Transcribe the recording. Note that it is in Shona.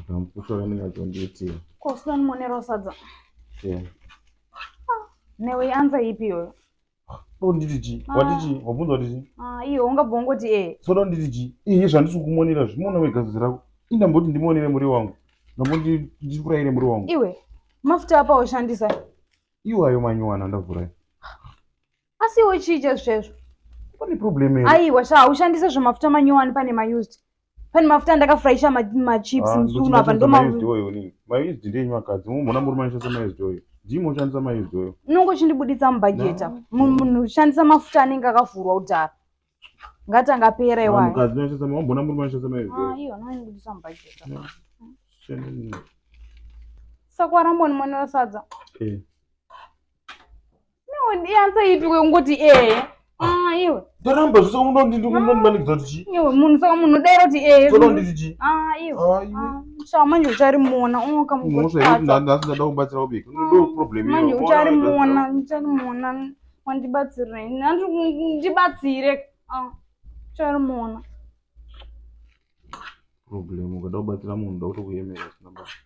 Ndamupusha kanonyatsoondiitira. Ko usina ndimonerawo sadza? Yeah. Newe answer ipi iyoyo? Ndonditi chii? Ah. Wati chii? Wabvunza wati chii? Ah, iwe ungabva wongoti eh. So ndonditi chii? Iye zvandisi kumonera zvimona wega zizi rako. Ini ndamboti ndimonere muriwo wangu. Ndamboti ndifurayire muriwo wangu. Iwe, mafuta apa ushandisa. Iwayo manyuwana ndavhura. Asi iwe chii chaizvo? Pane problem here? Aiwa sha, ushandise zvemafuta manyuwani pane maused. Pane mafuta andakafuraisha machips Ah, musi uno apa ndochinja ndoma maused oil nini. Maused ndeyenyu vakadzi. Mumona murume anoshandisa maused oil. Ndimi moshandisa maused oil. Unonge uchindibuditsa mubhajeti apa. No. Munhu ushandisa mafuta anenge akavhurwa kudhara. Ngati angapera Ah, iwayo. mukadzi anoshandisa wambona murume anoshandisa maused Ah, oil. iyo anondibuditsa mubhajeti apa. No. Shame nini. Saka waramba unimonera sadza. Eh. Iwe iansa ipi kungoti eh. Ah, iwe. Ndaramba zvese unondimanikidza kuti chii? Iwe munhu saka munhu dai roti eh. So ndonditi chii? Ah, iwe. Ah, iwe. Ah, sha manje ucharimona Mhosva yekuti unokamugotata. nhasi ndada kubatsira kubika. Ndo problem iyoyo. Manje Unoona ucharimona, ucharimona. Wandibatsire. Nandi ndibatsire. Ah, ucharimona. Problem ukada kubatsira munhu ndoda kutokuyemera zvisina basa.